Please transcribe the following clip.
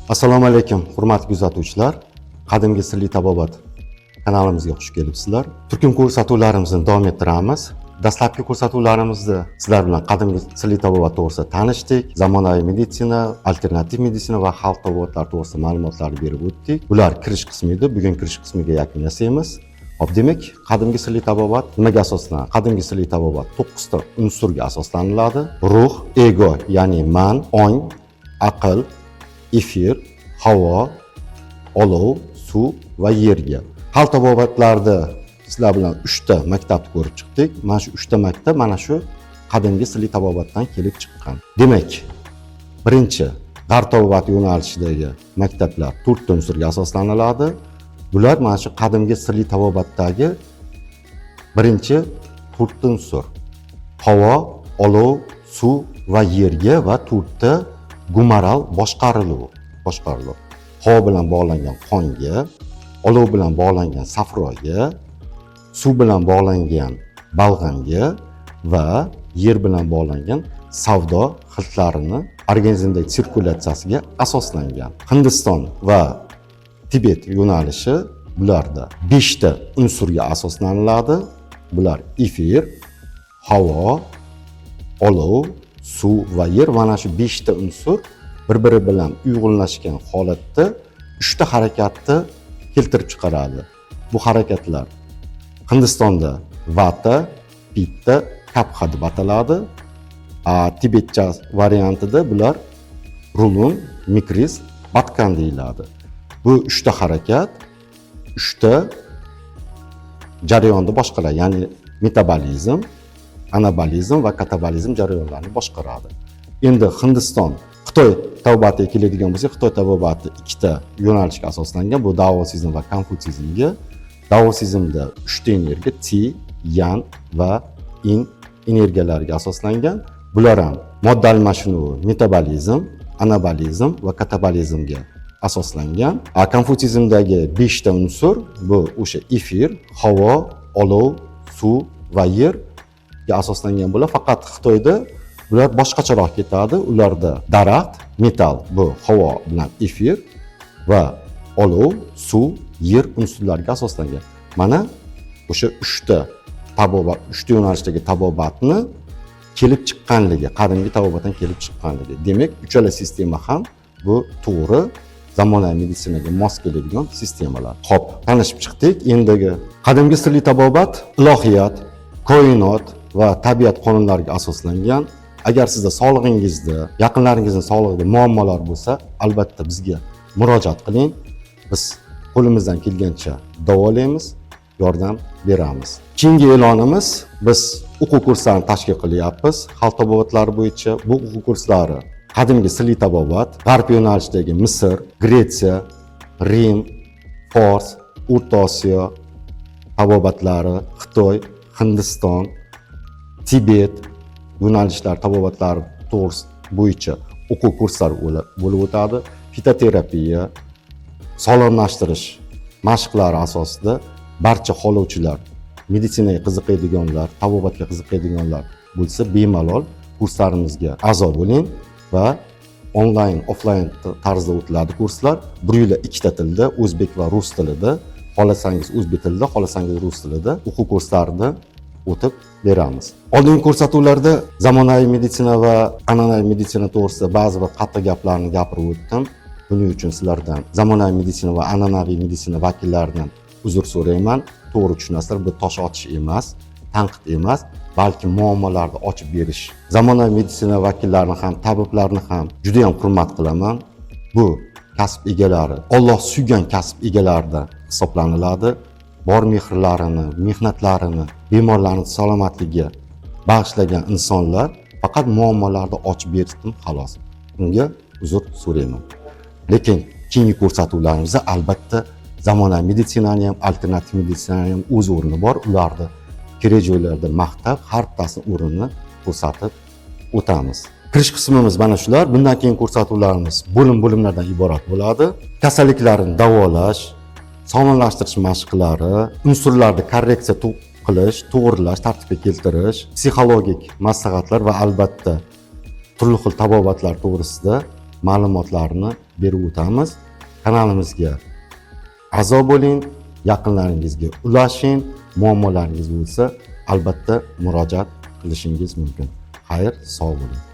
Assalomu alaykum, hurmatli kuzatuvchilar. Qadimgi sirli tabobat kanalimizga xush kelibsizlar. Turkum ko'rsatuvlarimizni davom ettiramiz. Dastlabki ko'rsatuvlarimizda sizlar bilan qadimgi sirli tabobat to'g'risida tanishdik. Zamonaviy meditsina, alternativ meditsina va xalq tabobatlari to'g'risida ma'lumotlarni berib o'tdik. Bular kirish qismi edi. Bugun kirish qismiga yakun yasaymiz. Hop, demak, qadimgi sirli tabobat nimaga asoslanadi? Qadimgi sirli tabobat 9 ta unsurga asoslaniladi. Ruh, ego, ya'ni man, ong, aql, efir, havo, olov, suv va yerga. Xalq tabobatlarida sizlar bilan 3 ta maktabni ko'rib chiqdik. Mana shu 3 ta maktab mana shu qadimgi sirli tabobatdan kelib chiqqan. Demak, birinchi g'arb tabobati yo'nalishidagi maktablar 4 ta unsurga asoslaniladi. Bular mana shu qadimgi sirli tabobatdagi birinchi to'rtta unsur: havo, olov, suv va yerga va to'rtta gumoral boshqariluv. Havo bilan bog'langan qonga, olov bilan bog'langan safroga, suv bilan bog'langan balg'amga va yer bilan bog'langan savdo xiltlarini organizmdagi sirkulyatsiyasiga asoslangan. Hindiston va Tibet yo'nalishi, bularda 5 ta unsurga asoslaniladi. Bular efir, havo, olov, suv va yer. Mana shu 5 ta unsur bir-biri bilan uyg'unlashgan holatda 3 ta harakatni keltirib chiqaradi. Bu harakatlar Hindistonda vata, pitta, kapha deb ataladi. A Tibetcha variantida bular rulun, mikris, batkan deyiladi. Bu uchta harakat uchta jarayonni boshqaradi, ya'ni metabolizm, anabolizm va katabolizm jarayonlarini boshqaradi. Endi Hindiston, Xitoy tabobatiga keladigan bo'lsak, Xitoy tabobati ikkita yo'nalishga asoslangan: bu daosizm va konfutsizmga. Daosizmda uchta energiya, ti, yan va in energiyalariga asoslangan. Bular ham modda almashinuvi, metabolizm, anabolizm va katabolizmga asoslangan. A konfutsizmdagi beshta unsur bu o'sha efir, havo, olov, suv va yerga asoslangan bo'ladi. Faqat Xitoyda bular boshqacharoq ketadi. Ularda daraxt, metall, bu havo bilan efir va olov, suv, yer unsurlariga asoslangan. Mana o'sha uchta tabobat, uchta yo'nalishdagi tabobatni kelib chiqqanligi, qadimgi tabobatdan kelib chiqqanligi. Demak, uchala sistema ham bu to'g'ri, zamonaviy meditsinaga mos keladigan sistemalar. Ho'p, tanishib chiqdik. Endigi qadimgi sirli tabobat ilohiyat, koinot va tabiat qonunlariga asoslangan. Agar sizda sog'lig'ingizda, yaqinlaringizni sog'lig'ida muammolar bo'lsa, albatta bizga murojaat qiling. Biz qo'limizdan kelgancha davolaymiz, yordam beramiz. Keyingi e'lonimiz: biz o'quv kurslarini tashkil qilyapmiz xalq tabobatlari bo'yicha. Bu o'quv kurslari qadimgi sirli tabobat, g'arb yo'nalishidagi Misr, Gretsiya, Rim, Fors, O'rta Osiyo tabobatlari, Xitoy, Hindiston, Tibet yo'nalishlar tabobatlari to'g'risi bo'yicha o'quv kurslari bo'lib o'tadi. Fitoterapiya, sog'lomlashtirish mashqlari asosida barcha xohlovchilar, meditsinaga qiziqadiganlar, tabobatga qiziqadiganlar bo'lsa, bemalol kurslarimizga a'zo bo'ling va onlayn, offlayn tarzda o'tiladi kurslar. Bir yo'la ikkita tilda, o'zbek va rus tilida. Xohlasangiz o'zbek tilida, xohlasangiz rus tilida o'quv kurslarida o'tib beramiz. Oldingi ko'rsatuvlarda zamonaviy meditsina va an'anaviy meditsina to'g'risida ba'zi bir qattiq gaplarni gapirib o'tdim. Buning uchun sizlardan, zamonaviy meditsina va an'anaviy meditsina vakillaridan uzr so'rayman. To'g'ri tushunasizlar, bu tosh otish emas, tanqid emas, balki muammolarni ochib berish. Zamonaviy meditsina vakillarini ham, tabiblarni ham juda yam hurmat qilaman. Bu kasb egalari Olloh suygan kasb egalaridan hisoblaniladi. Bor mehrlarini, mehnatlarini bemorlarni salomatligiga bag'ishlagan insonlar. Faqat muammolarni ochib berdim, xolos. Unga uzr so'rayman. Lekin keyingi ko'rsatuvlarimizda albatta zamonaviy meditsinani ham, alternativ meditsinani ham o'z o'rni bor. Ularni kerak joylarda maqtab, har bittasini o'rnini ko'rsatib o'tamiz. Kirish qismimiz mana shular. Bundan keyin ko'rsatuvlarimiz bo'lim bo'limlardan iborat bo'ladi: kasalliklarni davolash, sog'lomlashtirish mashqlari, unsurlarni korreksiya qilish, to'g'rilash, tartibga keltirish, psixologik maslahatlar va albatta turli xil tabobatlar to'g'risida ma'lumotlarni berib o'tamiz. Kanalimizga a'zo bo'ling, yaqinlaringizga ulashing, muammolaringiz bo'lsa, albatta murojaat qilishingiz mumkin. Xayr, sog' bo'ling.